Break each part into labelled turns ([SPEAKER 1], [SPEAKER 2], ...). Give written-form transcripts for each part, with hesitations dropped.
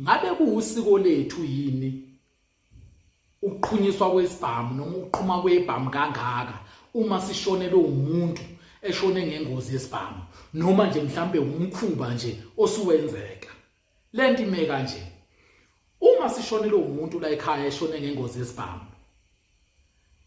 [SPEAKER 1] Ngabe kuwusiko lethu yini ukuqhunyiswa kwesibhamu noma ukuqhuma kwebhamu kangaka uma sishonelwe umuntu eshone ngengozi yesibhamu noma nje mhlambe umkhuba nje osuwenzeka lento ime kanje uma sishonelwe umuntu la ekhaya eshone ngengozi yesibhamu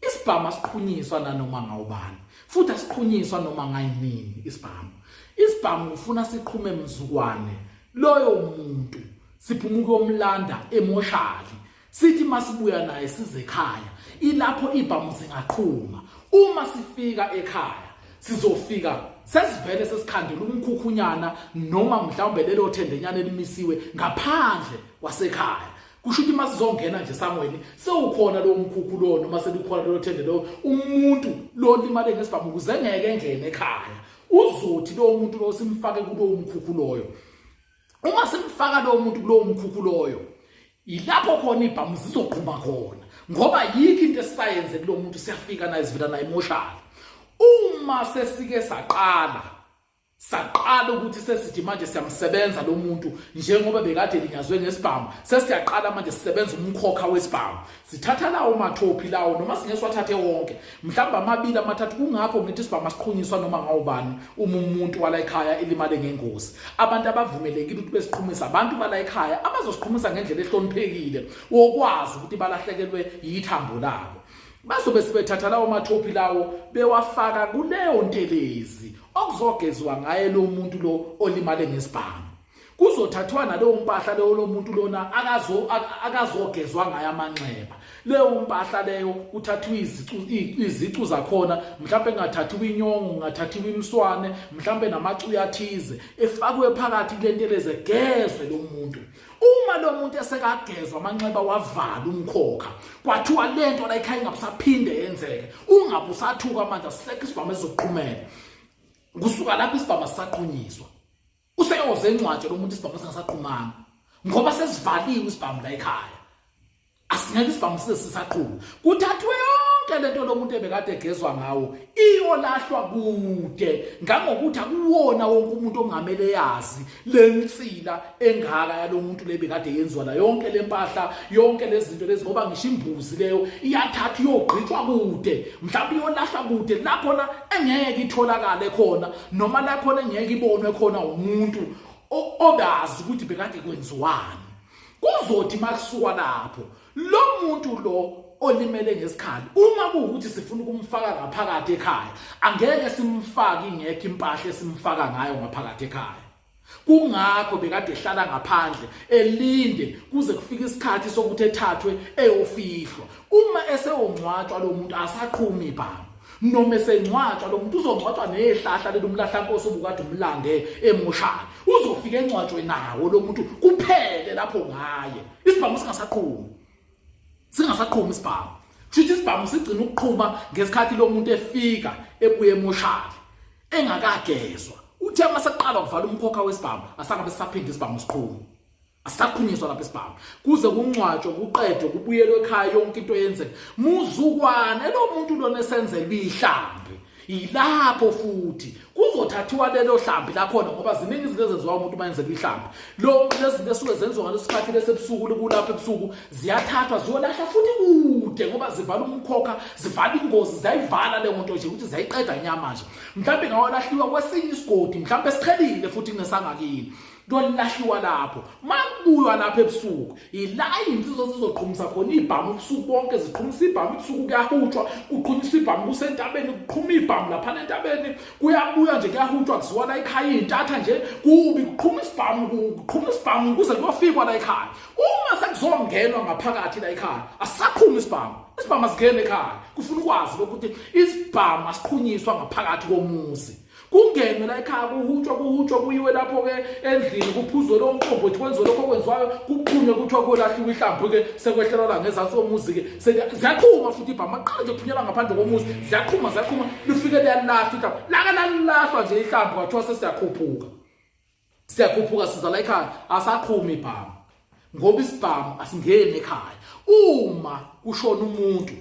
[SPEAKER 1] Isibhamu asiqhunyiswa nanoma ngawubani futhi asiqhunyiswa noma ngayinini isibhamu. Isibhamu ufuna siqhume mzukwane loyo muntu siphuma ukuyomlanda emoshali sithi masibuya naye size ekhaya ilapho ibhamu zingaqhuma uma sifika ekhaya sizofika sesivele sesikhandela umkhukhunyana noma mhlawumbe lelo thendenyana elimisiwe ngaphandle kwasekhaya kusho ukuthi uma sizongena nje esangweni sewukhona lowo mkhukhu lowo noma selikhona lelo thende lowo umuntu lo limale ngesibhamu ukuze ngeke engene ekhaya uzothi lowo muntu lowo simfake kulowo mkhukhu loyo uma simfaka lowo muntu kulowo mkhukhu loyo yilapho khona ibhamu zizoqhuma khona ngoba yikho into esisayenze kulo muntu siyafika naye sivela naye emoshali uma sesike saqala Saqala ukuthi sesithi manje siyamsebenza lo muntu njengoba bekade linyazwe ngesibhamu sesiyaqala manje sisebenza umkhokha wesibhamu sithatha lawo mathophi lawo noma singeke siwathathe wonke mhlawumbe amabili amathathu kungakho ngithi isibhamu asiqhunyiswa noma ngawubani uma umuntu wala ekhaya elimale ngengozi abantu abavumelekile ukuthi besiqhumisa abantu bala ekhaya abazosiqhumisa ngendlela ehloniphekile wokwazi ukuthi balahlekelwe yithambo labo bazobe sebethatha lawo mathophi lawo bewafaka kuleyo ntelezi okuzogezwa ngaye lo muntu lo olimale ngesibhamu kuzothathwa naleyo mpahla leyo lo muntu lona akazo akazogezwa ngayo amanxeba leyo mpahla leyo kuthathwa izicu izicu zakhona mhlawumbe kungathathiwa inyongo kungathathiwa imswane mhlawumbe namacuya athize efakwe phakathi kulenteleze gezwe lo muntu Uma lo muntu esekagezwa amanxeba wavala umkhokha kwathiwa lento la ekhaya ingabusaphinde yenzeke ungabe usathuka manje asisekho isibhamu esizoqhumela kusuka lapho isibhamu sisaqhunyiswa useyoze encwatshe lo muntu isibhamu singasaqhumanga ngoba sesivaliwe isibhamu la ekhaya asingeke isibhamu size sisaqhuma kuthathwe yonke lento lomuntu ebekade egezwa ngawo iyolahlwa kude ngangokuthi akuwona wonke umuntu ongamele yazi lensila engaka yalomuntu lebekade yenziwa la yonke lempahla yonke lezinto lezi ngoba ngisho imbuzi leyo iyathathwa iyogqitshwa kude mhlawumbe iyolahlwa kude la khona engeke itholakale khona noma la khona engeke ibonwe khona umuntu obazi ukuthi bekade kwenziwani Kuzothi makusuka lapho lo muntu lo olimele ngesikhali uma kuwukuthi sifuna ukumfaka ngaphakathi ekhaya angeke simfake ingekho impahla esimfaka ngayo ngaphakathi ekhaya kungakho bekade ehlala ngaphandle elinde kuze kufike isikhathi sokuthi ethathwe eyofihlwa uma esewongcwatshwa lo muntu asaqhumi ibhamu noma esengcwatshwa lo muntu uzongcwatshwa nehlahla leli umlahlankosi obukade umlande emoshali uzofika engcwatshwe nawo lo muntu kuphele lapho ngaye isibhamu singasaqhumi singasaqhumi isibhamu kusho isibhamu sigcina ukuqhuma ngesikhathi lo muntu efika ebuye emoshali engakagezwa uthe uma seqala ukuvala umkhokha wesibhamu asangabe sisaphinda isibhamu siqhuma Asaqhunyiswa lapha isibhamu kuze kungcwatshwe kuqedwe kubuyelwe ekhaya yonke into yenzeke muzukwane lo muntu lona esenzelwa ihlambi yilapho futhi kuzothathiwa lelo hlambi lakhona ngoba ziningi izinto ezenziwa umuntu uma yenzelwa ihlambi lo lezinto esuke zenziwa ngaleso sikhathi lesebusuku kulapho ebusuku ziyathathwa ziyolahla futhi kude ngoba zivala umkhokha zivala ingozi ziyayivala leyo nto nje ukuthi ziyayiqeda inyama nje mhlawumbe ngawalahliwa kwesinye isigodi mhlawumbe siqhelile futhi kunesangakini Kuyolahliwa lapho. Makubuywa lapha ebusuku, ila izinsizwa zizoqhumisa khona ibhamu ubusuku bonke ziqhumisa ibhamu ebusuku kuyahutshwa, kuqhunyiswa ibhamu kusentabeni, kuqhuma ibhamu lapha entabeni, kuyabuya nje kuyahutshwa kuziwa la ekhaya intatha nje kubi kuqhuma isibhamu kuqhuma isibhamu kuze kuyofikwa la ekhaya. Uma sekuzongenwa ngaphakathi la ekhaya, asisaqhumi isibhamu. Isibhamu asigene ekhaya. Kufuna ukwazi ukuthi isibhamu asiqhunyiswa ngaphakathi komuzi. Kungenwe la ekhaya kuhutshwa kuhutshwa kuyiwe lapho-ke endlini kuphuzwe lowo mqombothi kwenziwe lokho okwenziwayo kuphunywe kuthiwa kuyolahliwa ihlambu-ke sekwehlelwa la ngezansi komuzi-ke ziyaqhuma futhi ibhamu aqala nje kuphunyelwa ngaphandle komuzi ziyaqhuma ziyaqhuma lifike liyalahlwa ihlambu lake lalilahlwa nje ihlambu kwathiwa sesiyakhuphuka siyakhuphuka siza la ekhaya asaqhumi ibhamu ngoba isibhamu asingeni ekhaya uma kushona umuntu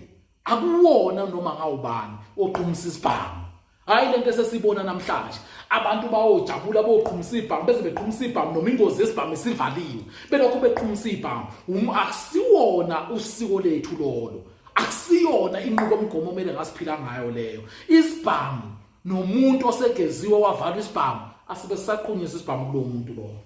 [SPEAKER 1] akuwona noma ngawubani oqhumisa isibhamu. Hayi lento esesibona namhlanje, abantu bayojabula boqhumisa ibhamu, bese beqhumisa ibhamu noma ingozi yesibhamu isivaliwe, belokhu beqhumisa ibhamu. Akusiwona usiko lethu lolo, akusiyona inqubomgomo omele ngasiphila ngayo leyo. Isibhamu nomuntu osegeziwe wavalwa isibhamu, asibe sisaqhunyisa isibhamu kulowo muntu lowo.